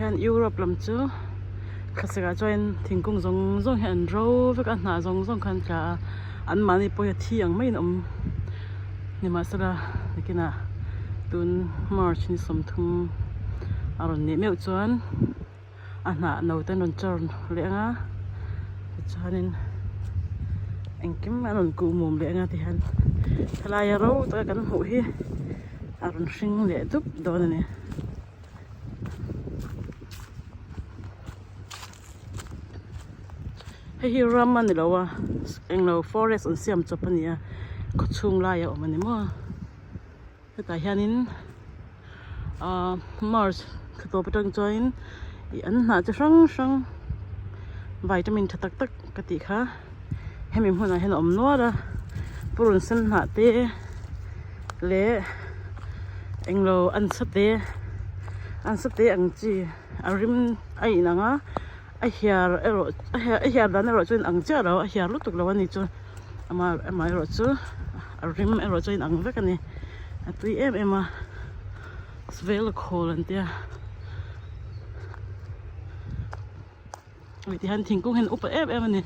Tihian Europe lam chu thlasik ah chuan thingkung zawng zawng hi an ro vek a hnah zawng zawng kha an tla a anmahni pawh hi a thi ang maiin a awm nimahsela nakinah tun March ni sawmthum a rawn nih meuh chuan a hnah no te an rawn char leh ang a tichuanin engkim an rawn kuh mum leh ang a tihian helai a ro taka kan hmuh hi a rawn hring leh dup dawn a ni. Hei hi ram a ni lo a englo forest an siam chawp a ni a khaw chhung lai a awm a ni maw hetah hianin ahh march thla tawp atang chuanin ih an hnah chi hrang hrang vitamin tha tak tak ka tih kha hemi hmunah hian a awm nual a purun sen hnah te leh englo an sa te an sa te ang chi a rim a inang a a hiar erawh a hiar dan erawh chu a inang chiah lo a hiar lutuk lo a ni chu amah amaherawh chu a rim erawh chu a inang vek a ni a tui em em a vel khawl an tia. Hei ti hian thingkung hian a upa em em a ni.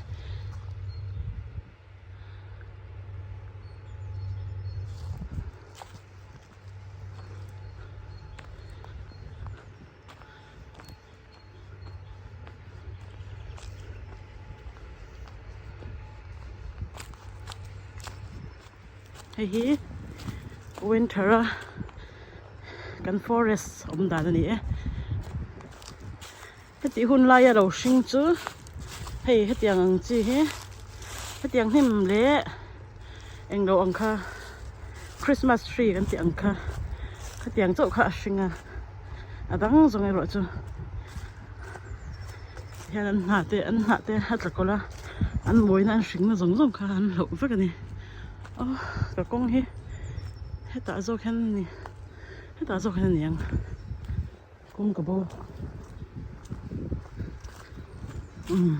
Hei hi winter a kan forest awm dan a ni e. Heti hun laia lo hring chu hei hetiang ang chi hi hetiang hnim leh englo ang kha Christmas tree kan tih ang kha hetiang chauh kha a hring a a dang zawng erawh chu hian an hnah te an hnah te a tla kawlh a an mawina an hringna zawng zawng kha an hloh vek a ni aw ka kawng hi hetah zawk hian a ni hetah zawk hian a ni ang. Kawng ka bo umm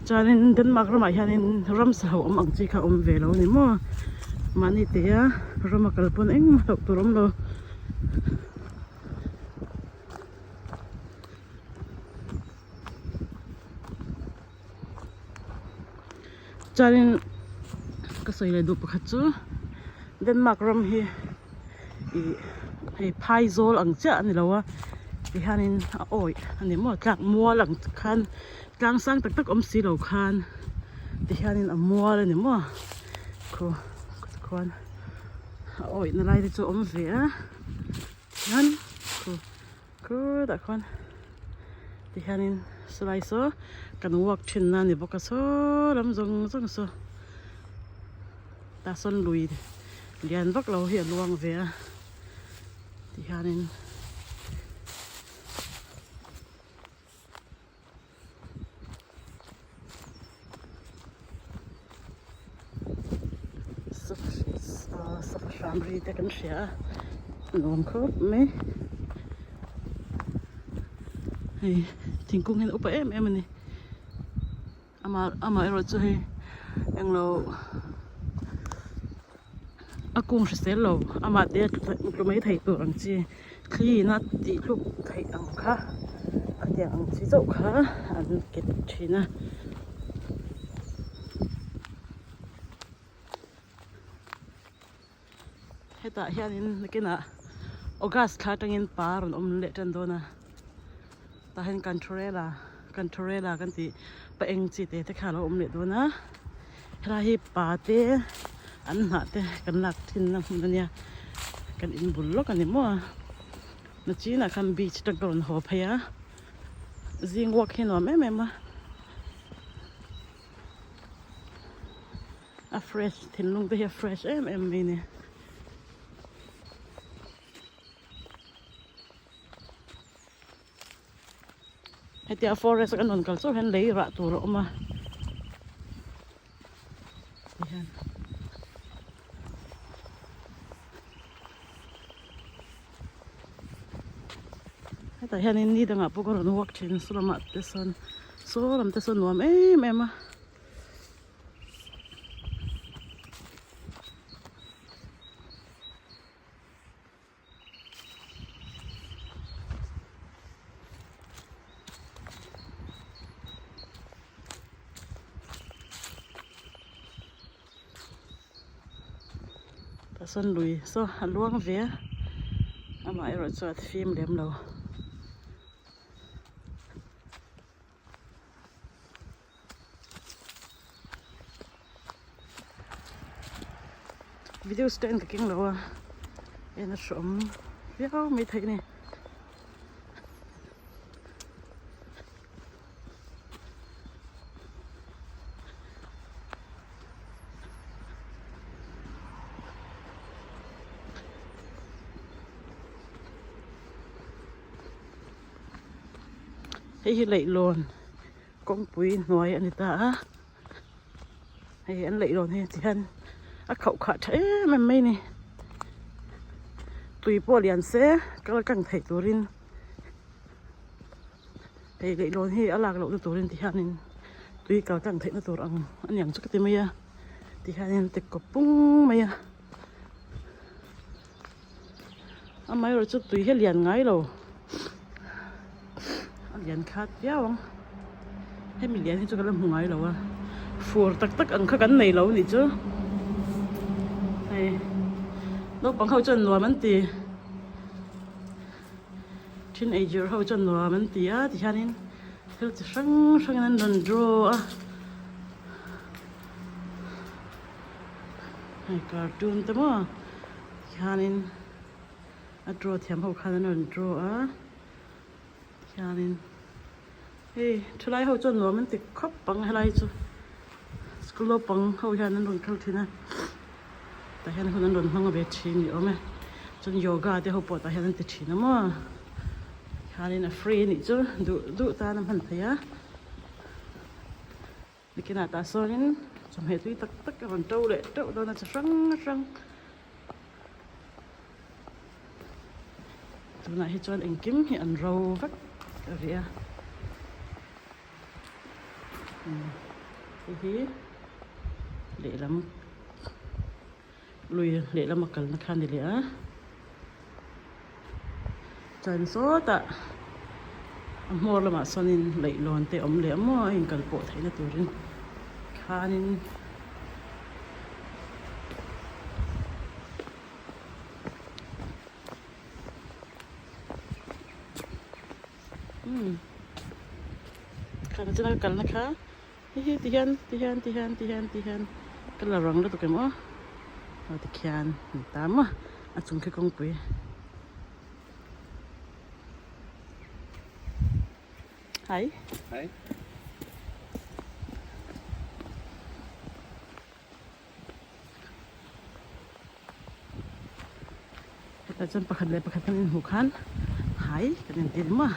chuanin Denmark ramah hianin ramsa ho awm ang chi kha awm ve lo a ni maw mahni te a rama kal pawn engmah hlauh tur a awm lo. Chuanin ka sawi leh duh pakhat chu Denmark ram hi ih hei phai zawl ang chiah a ni lo a tihianin a awih a ni maw tlak mual ang khan tlang sang tak tak awm si lo khan tihianin a mual a ni maw khu khuan a awih na lai te chu a awm ve a tihian khu. Khutah khuan tihianin saw lai saw kan walk thin na a ni bawk a saw lam zawng zawng saw tah sawn lui lian vak lo hi a luang ve a tihianin. Sava hram ri te kan hria a nuam khawp mai hei thingkung hian a upa em em a ni amah amah erawh chu hei englo a kung hrisel lo amah te tlu mai thei tur ang chi thli in a tih tluk theih ang kha a tiang ang chi chauh kha an ket thin a. Hetah hianin nakinah August thla atangin pa a rawn awm leh tan dawn a tah hian Kanthorela Kanthorela kan tih pa eng chi te te kha a lo awm leh dawn a helai hi pa te an hnah te kan lak thin na hmun ania kan in bul lawk a ni maw a nachinah khan beach te ka rawn haw phei a zing walk hi a nuam em em a. A fresh thinlung te hi a fresh em em mai a ni. Hetia forest kan rawn kal chauh hian lei rah tur a awm a tihian hetah hianin ni dangah pawh ka rawn walk thin saw lamah te sawn saw lam te sawn nuam em em a. Tah sawn lui saw a luang ve a amah erawh chu a fim lem lo. Video stand ka keng lo a en a hrawm viau mai theih a ni. Hei hi leihlawn kawngpui hnuai a ni ta a hei an leihlawn hi ti hian a khauh khah tha em em mai a ni tui pawh lian se kal kang theih turin hei leihlawn hi a lak lohna turin ti hianin tui kal kang theihna tur ang a niang chu ka ti mai a ti hianin ti kawp pung mai a. Amaherawhchu chu tui hi a lian ngai lo a lian khat viau ang hemi lian hi chu ka la hmu ngai lo a fur tak tak ang kha kan nei lo nih chu hei naupang ho chuan nuam an ti teenager ho chuan nuam an ti a tihianin thil chi hrang hrangin an rawn draw a. Hei cartoon te maw khianin a draw thiam ho khan an rawn draw a khianin hei thalai ho chuan nuam an ti khawp ang helai chu school naupang ho hian an rawn kal thin a tah hian hun an rawn hmang ve thin ni awm e chuan yoga te ho pawh tah hian an ti thin a maw khianin a free a nih chu duh duh tan a hman theih a. Nikinah tah sawnin chawhmeh tui tak tak a rawn to leh teuh dawn a chi hrang hrang tunah hi chuan engkim hi an ro vek a ri a hei hi lehlam lui lehlam a kalna kha a ni leh a chuan sawtah a hmawr lamah sawnin leihlawn te a awm leh a maw a inkal pawh theihna turin khanin umm khana chuan a kalna kha. Hei hi ti hian ti hian ti hian ti hian ti hian ka la rang lutuk em aw aw tikhian a ni ta maw a chung khi kawngpui hai Hai. Hetah chuan pakhat leh pakhat kan inhmuh khan hai kan inti ni maw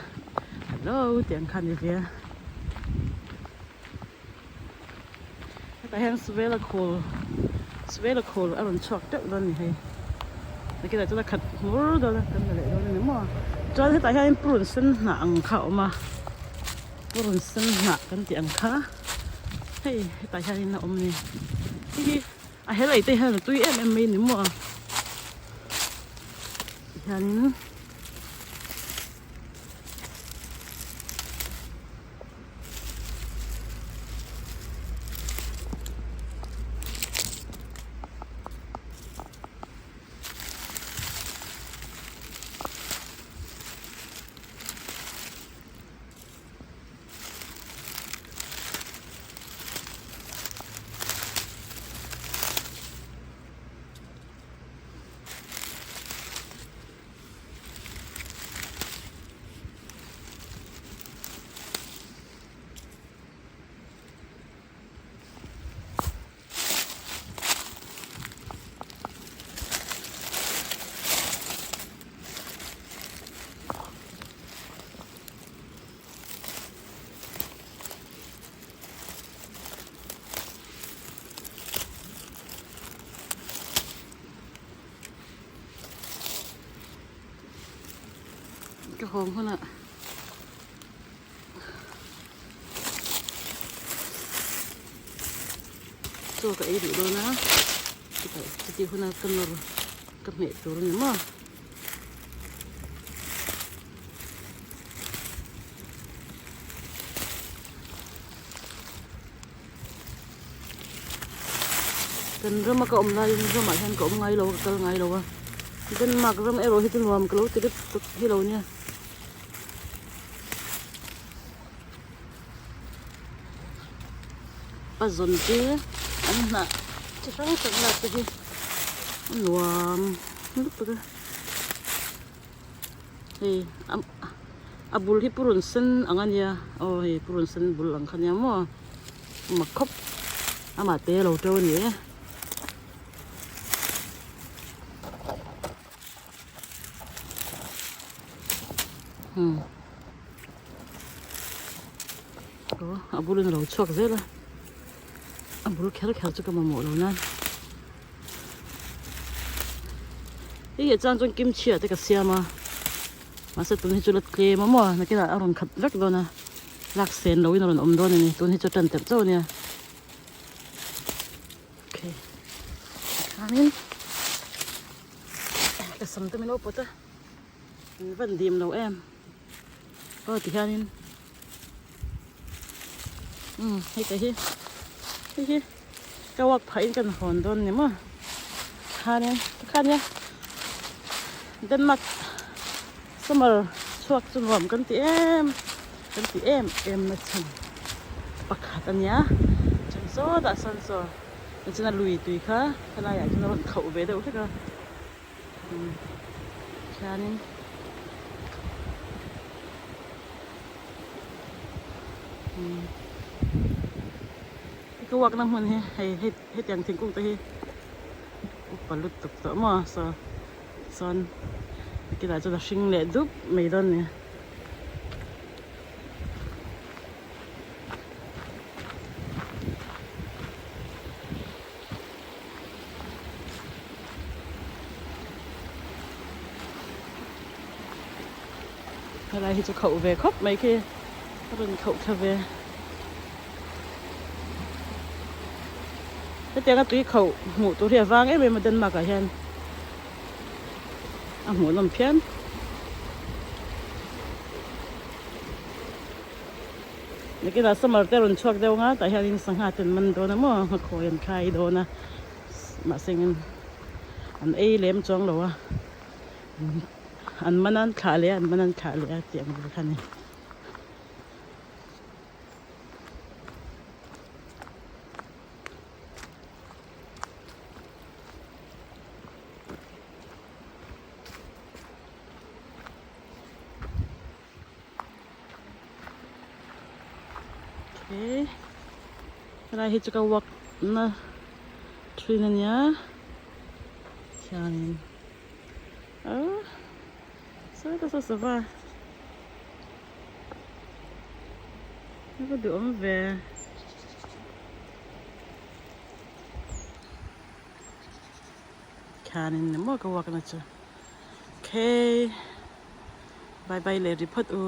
hello tih ang kha a ni ve a hetah hian Suvela khul Suvela khul a rawn chhuak teuh dawn a ni hei nakinah chuan a khat hmur dawn a kan la leh dawn a ni maw chuan hetah hian purun sen hnah ang kha a awm a purun sen hnah kan tih ang kha hei hetah hianin a awm a ni hei hi. A helai te hian a tui em em mai a ni maw a tihianin Ka hawng hunah chaw ka ei duh dawn a chutih hunah ka nawr ka hmeh tur a ni maw. Kan rama ka awm laiin ramah hian ka awm ngai lo a, ka kal ngai lo a. Denmark ram erawh hi chu nuam ka lo ti rep tuk hi lo nia. A zawn te an hnah chi hrang hrang lak te hi a nuam lutuk a hei a bul hi purun sen ang a nia aw hei purun sen bul ang kha nia maw a mak khawp amah te a lo to a ni e. A bulin a lo chhuak zel a a bul kher kher chu ka mamawh lo nan hei ah chuan chuan kimchi ah te ka siam a mahse tun hi chu la tlem a maw nakinah a rawn khat vek dawn a lak sen loin a rawn awm dawn a ni tun hi chu a tan telh chauh a nia. Okay khanin ka sam te min lo pawt a min van dim lo em aw ti hianin umm hei te hi hei hi ka walk phah in kan hawn dawn ni maw khanin tikhania Denmark summer chhuak chu nuam kan ti em kan ti em em na chhan pakhat a nia chuan sawtah sawn saw nichina lui tui kha helaiah chuan a rawn khauh ve deuh hlek a umm khianin umm ka walk na hmun hi hei hei hetiang thingkung te hi upa lutuk tawh maw saw chuan nakinah chuan a hring leh dup mai dawn a ni. Helai hi chu khauh ve khawp mai khi a rawn khauh thla ve hetianga tui khauh hmuh tur hi a vang em em a Denmark ah hian a hmuhnawm phian. Nakinah summer te a rawn chhuak deuh ang a tah hianin sangha te an man dawn a maw nghakhawi an khai dawn a mahse engin an ei lem chuang lo a an man a an thlah leh a an man a an thlah leh a tih ang vel kha a ni. Okay. Helai hi chu ka walk na thin a nia. Khianin ah sawi ta saw sava. A va duhawm ve. Khianin ni maw ka walk na chu. Okay. Bye bye leh ri phawt u.